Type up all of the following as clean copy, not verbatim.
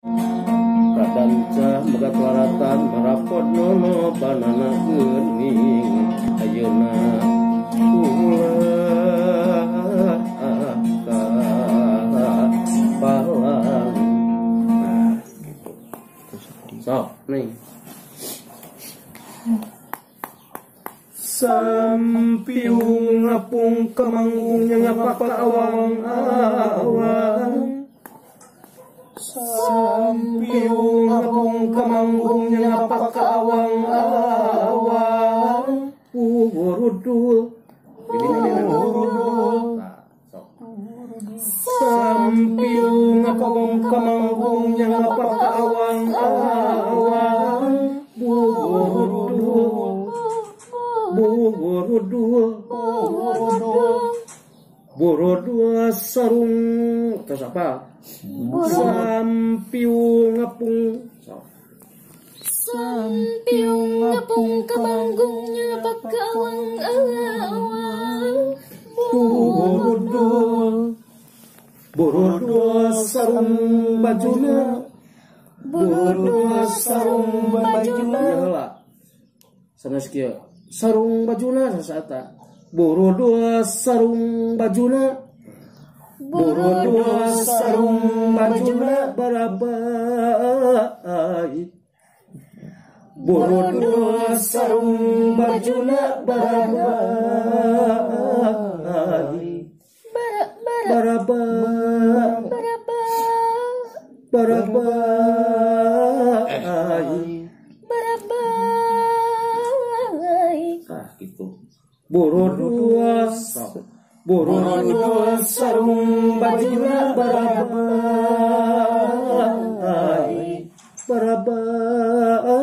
Kadanca megat laratan marapot nono banana geuning ayeuna ulah ka palang. Nah, gitu. Sok nih. Sampiung ngapung kamanggung ngapak awang-awang. Sampiung ngapung kamanggung ngapak awang-awang. Burudul. Burudul. Sampiung ngapung kamanggung ngapak awang-awang. Burudul. Burudul. Burudul sarung terus apa? Sampiung ngapung. Sampiung ngapung kamanggung ngapak awang-awang. Burudul. Burudul sarung bajuna. Burudul sarung bajuna. Sanes kieu. Sarung bajuna sasaeta. Burudul sarung bajuna. Burudul sarung bajuna barabai. Burudul sarung bajuna barabai. Barabai. Barabai. Barabai. Nah, gitu. Burudul Burudul sarung bajuna barabai. Barabai.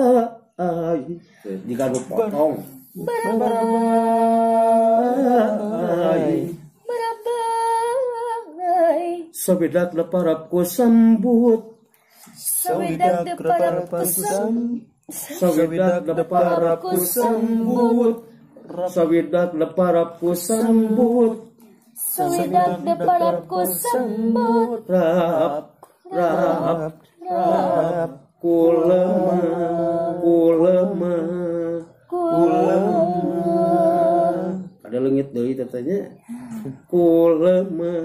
Jika lu potong. Barabai. Barabai. Sawidak leparap ku sambut. Sawidak leparap ku sambut. Sawidak leparap ku sambut. Sawidak leparap ku sambut. Sawidak leparap ku sambut. Rap rap rap kulema kulema kulema. Ada leungit deui tetanya. Kulema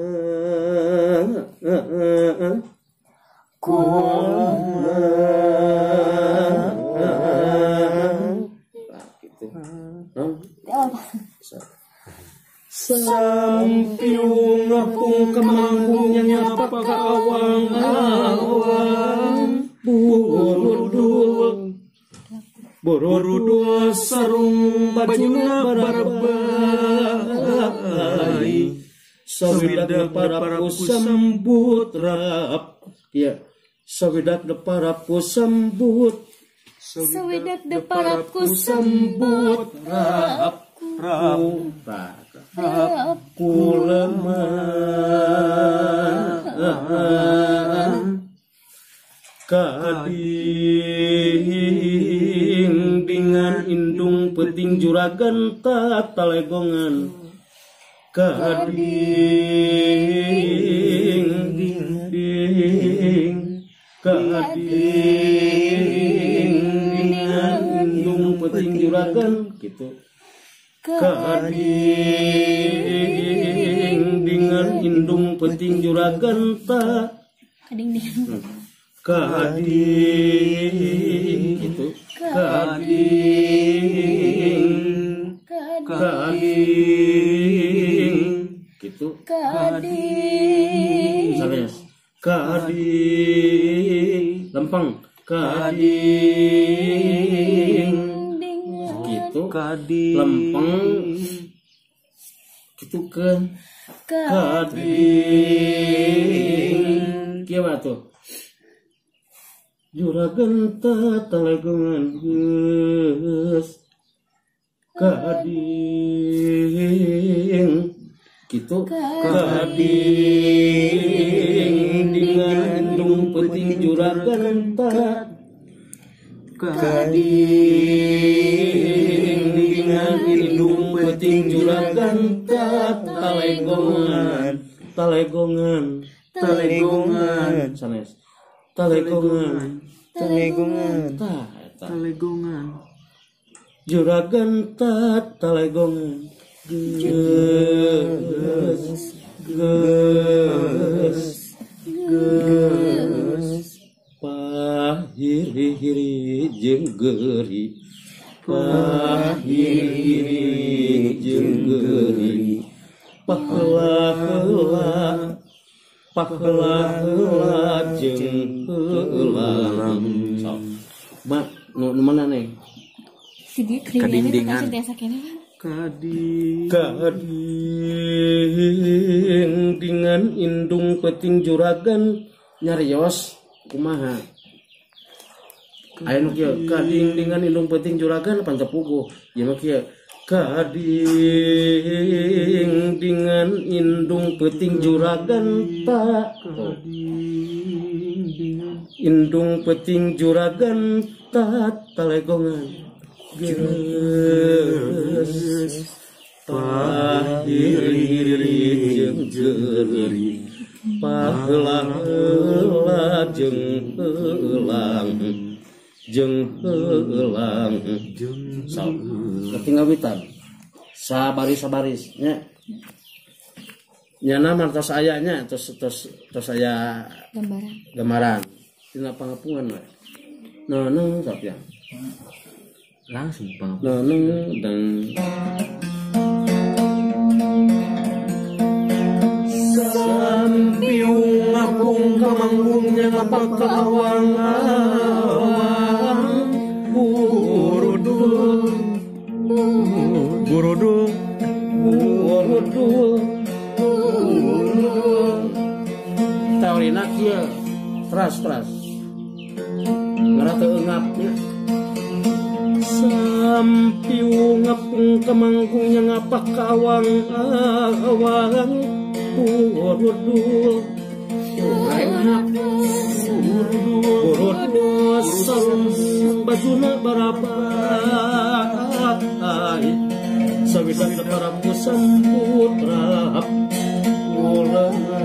kulema. Nah, gitu. Sampiung ngapung kamanggung ngapak awang-awang. Burudul Burudul sarung bajuna barabai. Sawidak leparap ku sambut rap. Ya, sawidak leparap ku sambut. Sawidak leparap ku sambut rap. Rap rap kulema kading dengan indung peting juragan tatalegongan. Kading ding kading dengan indung peting juragan gitu. Kading dengan indung peting juragan ta. Kading dengan kading gitu. Kading kading gitu. Kading sanes kading lempeng kading gitu. Kading lempeng gitu kan. Kading kieu atuh juragan tatalegongan geus kading gitu. Kading dengan indung peting juragan ta. Kading dengan indung peting juragan tatalegongan. Talegongan talegongan sanes. Talegongan. Talegongan. Tah eta. Talegongan. Juragan talegongan. Geus geus geus pahiri-hiri jeung geuri pahiri-hiri jeung geuri paheula-heula paheula-heula jeung heulang. Sok mak nu mana neng? Kadingdingan. Kadingdingan indung peting juragan nyarios kumaha aya nu kieu kadingdingan indung peting juragan pan teu puguh ieu mah kieu kadingdingan indung peting juragan ta indung peting juragan ta talegongan geus pahiri-hiri jeung geuri paheula-heula jeung heulang jeung heulang. Sok tinggal witan sabaris-sabaris nya nyana mah tos aya nya tos tos tos aya gambaran gambaran tina pangapungan we nah sok ya langsung bang. Neng dan sampiung ngapung kamanggung yang ngapak awang-awang burudul burudul burudul burudul teorina kieu teras teras ngarah teu eungap nya. Sampiung ngapung kamanggung yang ngapak awang-awang burudul burudul sarung bajuna barabai sawidak teparaku samputra ulangan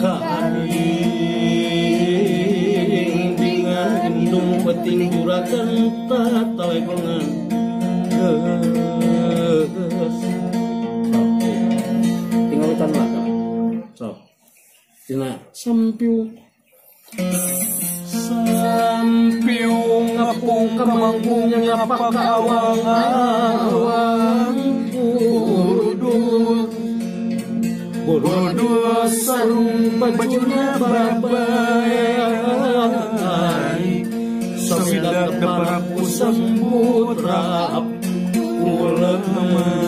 kadingdingan peting juragan talegongan geus. Tinggal witan lah sok tina sampiu sampiu ngapung kamanggung yang ngapak awang-awang burudul burudul sarung bajuna barabai sawidak teparaku samputra uleman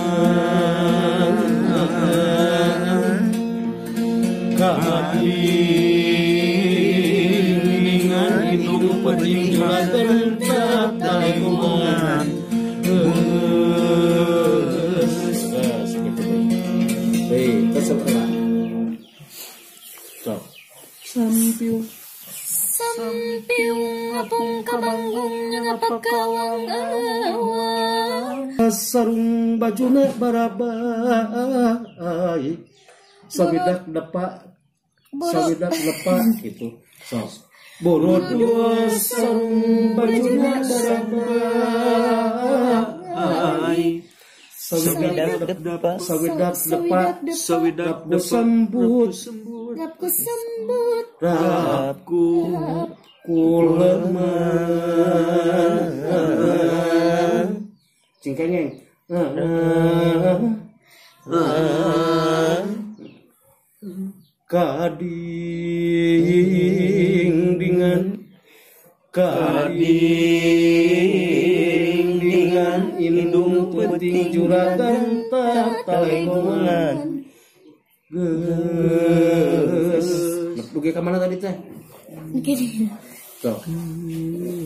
kadingdingan indung peting juragan talegongan geus sakitu deui kesel lah sok sampiu sampiung ngapung kamanggung yang ngapak awang-awang sarung bajuna barabai sawidak depak sawidak lepak gitu sok burudul sarung bajuna barabai sawidak depak sawidak lepak sawidak sembut rapku sembut rapku kuleman cingkengeng kadingdingan kadingdingan indung peting juragan talegongan geus. Dugi ka mana tadi teh? Gini. Sok.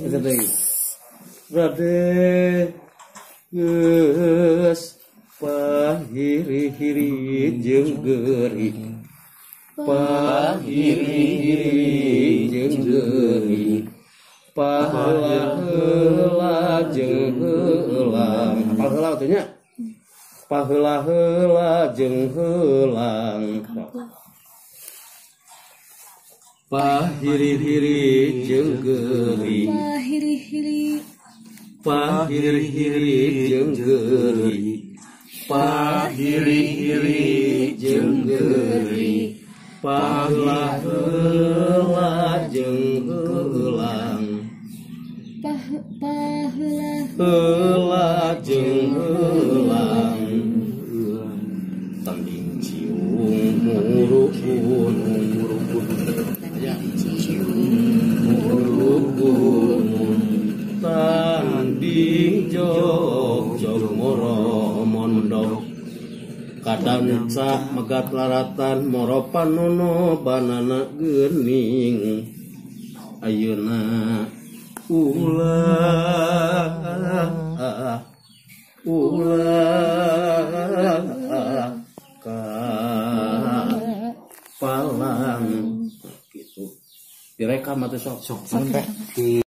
Eta deui. Rade geus pahiri-hiri jeung geuri pahiri-hiri jeung geuri paheula jeung heulang. Apal heula teh nya? Paheula-heula jeung heulang. Pahiri-hiri jeung geuri. Pahiri-hiri. Pahiri-hiri jeung geuri. Pahiri-hiri jeung geuri. Paheula-heula jeung heulang. Paheula heula jeung heulang. Tanding ciung muru gunung muru gunung. Tanding jog jog moro mondok. Kadanca megat laratan moro panono banana geuning. Ayeuna ulah ulah ka palang gitu. Direkam atuh sok. Sok.